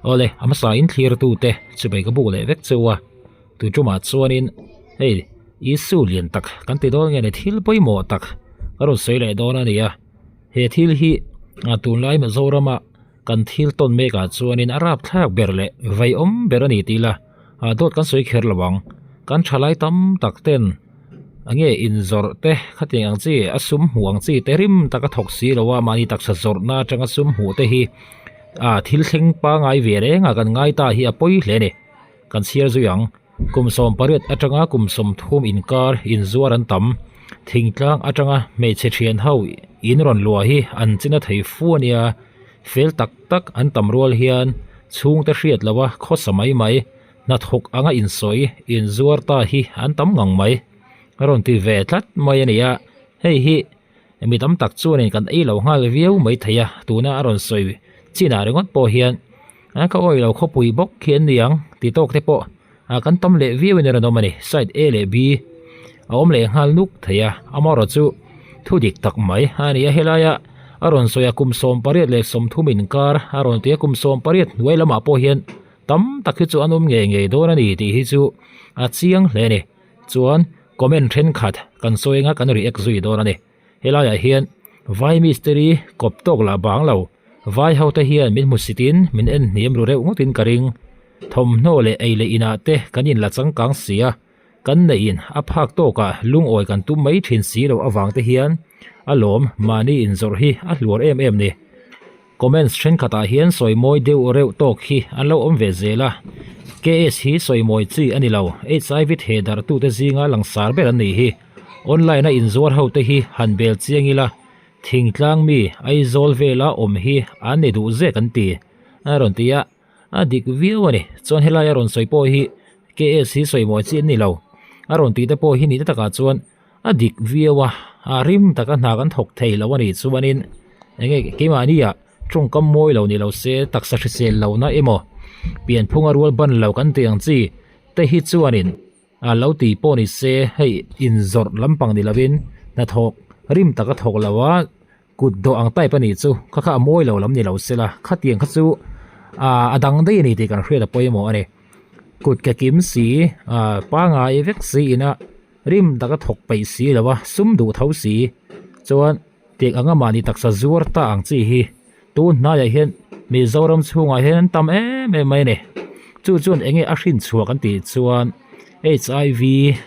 Awle, a hmasa in thlir tute chubei ka buk leh vek cheu a, tui tumah chuanin hei Isu lian tak kan ti dawn nge ni thil pawimawh tak ka rawn sawi leh dawn a ni a, he thil hi a tunlai Mizorama kan thil tawn mekah chuanin a rapthlak ber leh veiawm ber a ni tih ila dawt kan sawi kher lo ang, kan thalai tam tak ten enge inzawrh te khatiang ang chi a sum hmuh ang chi te rim taka thawk si lo a mahni taksa zawrhna atanga sum hmuh te hi ah thil thleng pangai ve reng a kan ngai ta hi a pawi hle a ni kan chhiar zui ang kum 18 atanga kum 30 inkar inzuar an tam thingtlang atanga hmeichhe thian ho in rawn luah hi an china thei fu a nia fel tak tak an tam rual hian chhungte hriat lo a khawsa mai mai. Hnathawk anga insawi inzuar ta hi an tam ngang mai. A rawn ti ve tlat mai a ni a, hei hi mi tam tak chuanin kan ei lo nghal viau mai thei a, tuna a rawn sawi chinah ringawt pawh hian ka awih lo khawpui bawk khi an ni ang ti tawk te pawh kan tam leh viau in a rawn awm a ni. Side A leh B a awm leh nghal nuk thei a, amaherawhchu thu dik tak mai a ni a, helaia a rawn sawi a kum 18 leh 30 inkar a rawn ti a, kum 18 hnuai lamah pawh hian Tam tak hi chu an awm ngei ngei dawn a ni tih hi chu a chiang hle a ni. Chuan comment thenkhat kan sawi anga kan react zui dawn a ni. Helaiah hian vai mistiri kawp tawk lah bang lo, vai ho te hian min hmusit in min en hniam ru reuh ngawt in ka ring. Thawmhnaw leh ei leh inah te kan inla changkang si a, kan neih in a phak tawkah lungawi kan tum mai thin si loh avang te hian a lawm mahni inzawrh hi a hluar em em ni. Comments thenkhatah hian sawi mawi deuh reuh tawk hi an lo awm ve zel a, KS hi sawi mawi chi a ni lo, HIV theh darhtute zinga langsar ber an nih hi. Online a inzuar ho te hi han bel chiang ila, thingtlang mi Aizawl vela awm hi an ni duh zek an ti a rawn ti a, a dik viau a ni. Chuan helai a rawn sawi pawh hi KS hi sawi mawi chi an ni lo a rawn tih te pawh hi ni te takah chuan A dik viau a, a rim taka hna kan thawk thei lo a nih chuanin enge keimahnia tawngkam mawi lo ni lo se taksa hrisel lohna emaw pianphunga rual ban lo kan tih ang chi te hi chuanin a lo ti pawh ni se hei inzawrh lampang ni lovin hnathawk rim taka thawk lo a kut dawh ang type a nih chu kha kha a mawi lo lam ni lo sela khatiang kha chu ah a dang daih a ni tih kan hriat a pawimawh a ni kut ke kim si ah pangai vek si ina. Rim taka thawk peih si lo a, sum duh tho si. Chuan tiang anga mahni taksa zuar ta ang chi hi tun hnaiah hian Mizoram chhungah hian an tam em em mai a ni. Chu chuan enge a hrin chhuah kan tih chuan HIV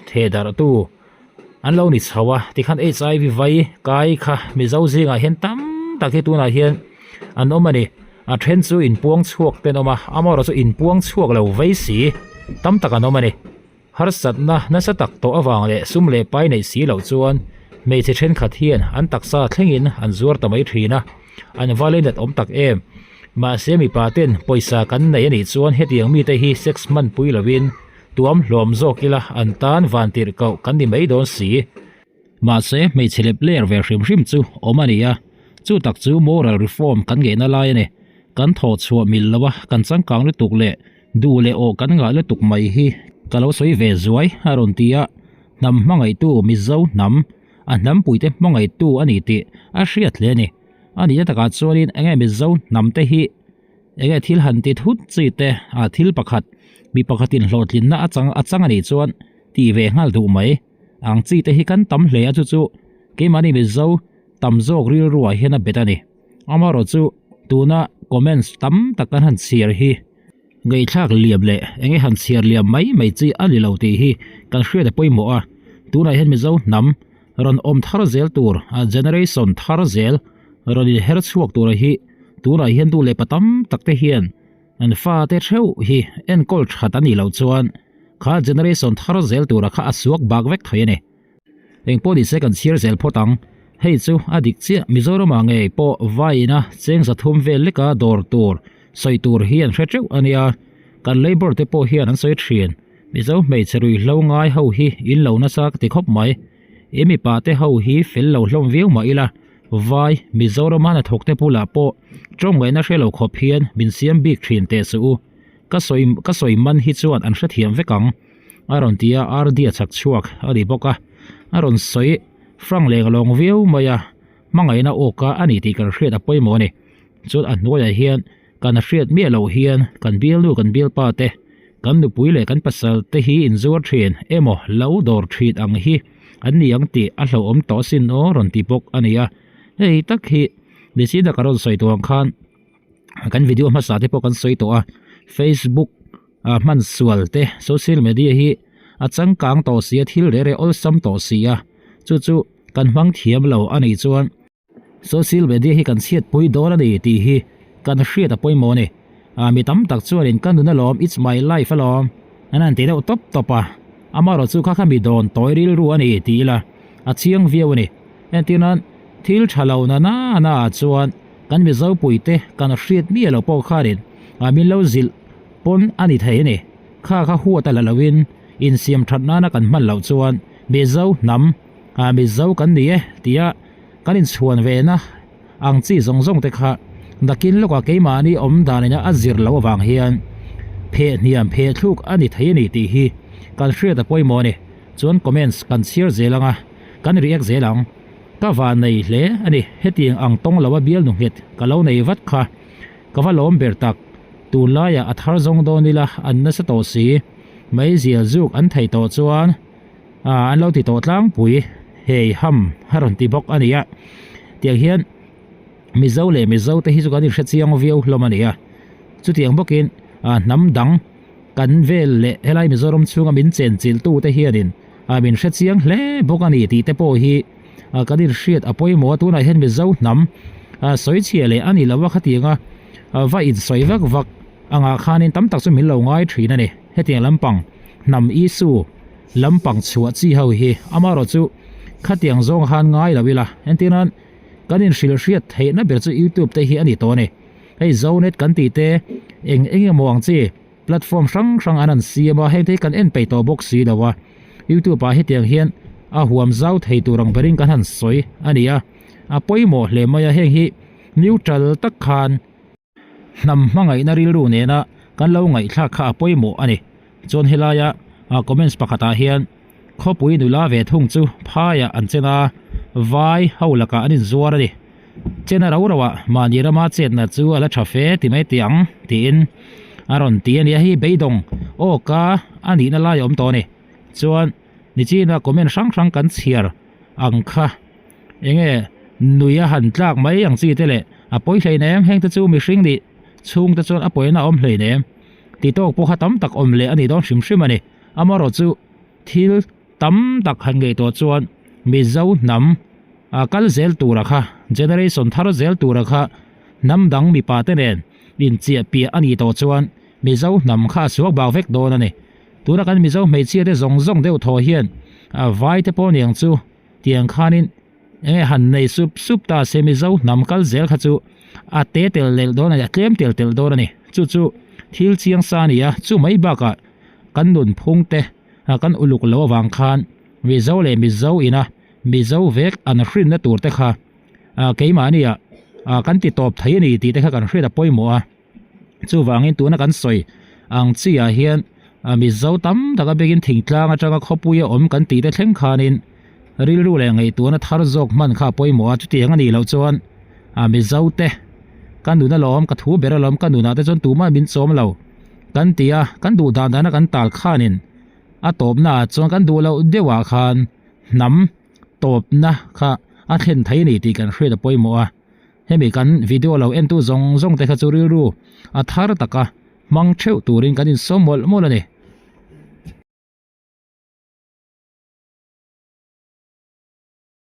theh darh tu an lo ni chho a, tikhan HIV vai kai kha Mizo zingah hian tam tak hi tunah hian an awm a ni. A then chu inpuang chhuak te an awm a, amaherawhchu inpuang chhuak lo vei si tam tak an awm a ni. Harsatna nasa tak tawh avang leh sum leh pai neih si loh chuan hmeichhe thenkhat hian an taksa thlengin an zuar ta mai thin a, an va leinat awm tak em. Mahse mipa ten pawisa kan nei a nih chuan hetiang mite hi sex hmanpui lovin tuam hlawm zawk ila an tan vantirh koh kan ni mai dawn si. Mahse hmeichhe lep ler ve hrim hrim chu awm a ni a, chu tak chu moral reform kan ngeihna lai a ni. Kan thawh chhuah mil lo a, kan changkang lutuk leh duh leh awh kan ngah lutuk mai hi ka lo sawi ve zuai a rawn ti a, hnam hmangaihtu Mizo hnam, a hnampuite hmangaihtu a ni tih a hriat hle a ni. A nihna takah chuanin enge Mizo hnamte hi enge thil han ti thut chi te a thil pakhat mi pakhatin hlawhtlinna a chang a chang a nih chuan tih ve nghal duh mai. Ang chi te hi kan tam hle a chu chu keimahni Mizo tam zawk rilruah hian a bet a ni. Amaherawhchu tuna comments tam tak kan han chhiar hi ngaihthlak liam leh enge han chhiar liam mai mai chi a ni lo tih hi kan hriat a pawimawh a. Tunah hian Mizo hnam rawn awm thar zel tur a generation thar zel rawn inher chhuak tura hi tunah hian du leh pa tam tak te hian An fate theuh hi enkawl that a nih loh chuan kha generation thar zel tura kha a suak bak vek thei a ni. Engpawh nise kan chhiar zel phawt ang. Hei chu a dik chiah Mizoramah ngei pawh vaina cheng zathum vel leka dawr tur sawi tur hi an hre teuh a nia. Kan labour te pawh hian an sawi thin. Mizo hmeichhe ruihhlo ngai ho hi in lo nasa ka ti khawp mai. I mipa te ho hi fel lo hlawm viau mah ila Vai, Mizorama hnathawkte bulah pawh tawng ngaihna hre lo khawp hian min siam bik thin teh suh u. Ka sawi ka sawi man hi chuan an hrethiam vek ang. A rawn ti a, RD a chak chhuak a ni bawk a. A rawn sawi frank leng lawng viau mai a, hmangaihna awka a ni tih kan hriat a pawimawh a ni. Chuan a hnuaiah hian. Kan hriat miah loh hian kan bialnu kan bialpa te, kan nupui leh kan pasal te hi inzuar thin emaw lo dawr thin ang hi an ni ang tih a hlauhawm tawh asin aw rawn ti bawk a ni a. Hei tak hi Nisina ka rawn sawi tawh ang khan kan video hmasa te pawh kan sawi tawh a, Facebook ah hman sual te social media hi a changkang tawh si a thil reh reh awlsam tawh si a, chu chu kan hmang thiam lo a nih chuan. Social media hi kan chhiatpui dawn a ni tih hi kan hriat a pawimawh a ni. Ah mi tam tak chuanin ka nun alawm, it's my life alawm an han ti deuh tawp tawp a. Amaherawh chu kha kha mi dawn tawi rilru a ni tih ila a chiang viau a ni. Entir nan thil tha lo na na na ah chuan kan Mizo puite kan hriat miah loh pawh khanin ah min lo zilh pawn a ni thei a ni. Kha kha huat a la loin insiam that nana kan hman loh chuan Mizo hnam ah Mizo kan ni e tia Kan inchhuan ve na ang chi zawng zawng te kha nakin lawkah keimahni awm danin a zir loh avang hian pheh hniam pheh thluk a ni thei a ni tih hi kan hriat a pawimawh a ni. Chuan comments kan chhiar zel ang a, kan react zel ang. Ka van nei hle a ni, hetiang ang tawng lo a bialnu nghet ka lo nei vat kha ka va lawm ber tak. Tunlaiah a thar zawng dawn ila an nasa tawh si, meizial zuk an thei tawh chuan. Ah an lo ti tawh tlangpui hei ham a rawn ti bawk a ni a tiang hian Mizo leh Mizo te hi chu kan inhre chiang viau hlawm a ni a chutiang bawkin ah hnam dang kan vel leh helai Mizoram chhunga min chenchilh tu te hianin ah min hre chiang hle bawk a ni tih te pawh hi ah kan inhriat a pawimawh a tunah hian Mizo hnam ah sawi chhiah leh a ni lo a khatianga va insawi vak vak angah khanin tam tak chu min lo ngai thin a ni hetiang lampang hnam Isu Lampang chhuah chi ho hi amaherawh chu khatiang zawng khan ngai lo ila entir nan kan inhrilh hriat theihna ber chu youtube te hi a ni tawh a ni. Hei zonet kan tih te eng eng emaw ang chi platform hrang hrang an han siam a heng te hi kan en peih tawh bawk si lo a youtube ah hetiang hian a huam zau thei tur ang berin kan han sawi a ni a a pawimawh hle mai a heng hi neutral tak khan Hnam hmangaihna rilru nena kan lo ngaihthlak kha a pawimawh a ni. Chuan helaia comments pakhatah hian khawpui nula ve thung chu phaiah an chen a, vai ho lakah an inzuar a ni. Chen a ro roah mahni rama chetna chu a la tha fe ti mai teh ang tiin a rawn ti a ni a, hei beidawng awka a nihna lai a awm tawh a ni. Chuan nichina comment hrang hrang kan chhiar ang kha. Enge nui a han tlak mai ang chi te leh a pawi hleinem heng te chu mihring nih chhung te chuan a pawina a awm hleinem ti tawk pawh kha tam tak awm leh a nih dawn hrim hrim a ni. Amaherawh chu thil tam tak han ngei tawh chuan Mizo hnam a kal zel tura kha generation thar zel tura kha hnam dang mipa te nen inchiah piah a nih tawh chuan Mizo hnam kha a suak bak vek dawn a ni. Tuna kan Mizo hmeichhia te zawng zawng deuh thaw hian vai te pawh niang chu Tiang khanin enge han nei sup sup ta se Mizo hnam kal zel kha chu a te tel lel dawn a ni, a tlem tel tel dawn a ni. Chu chu thil chiang sa a ni a, chu mai bakah kan nunphung te kan uluk lo avang khan Mizo leh Mizo ina Mizo vek an hrinna tur te kha keimahnia kan ti tawp thei a ni tih te kha kan hriat a pawimawh a. Chuvangin tuna kan sawi ang chiah hian Mizo tam taka biakin thingtlang atanga khawpuia awm kan tih te thleng khanin rilru leh ngaihtuahna thar zawk hman kha a pawimawh a, chutiang a nih loh chuan Mizo te ka nun alawm, ka thu ber alawm, ka nunah te chuan tumah min chawm lo kan ti a, kan duh dan dana kan tal khanin a tawpna ah chuan kan duh loh deuhah khan hnam tawpna kha a thlen thei a ni tih kan hriat a pawimawh a. Hemi kan video lo entu zawng zawng te kha chu rilru a thar taka hmang theuh turin kan insawm mawlh mawlh a ni.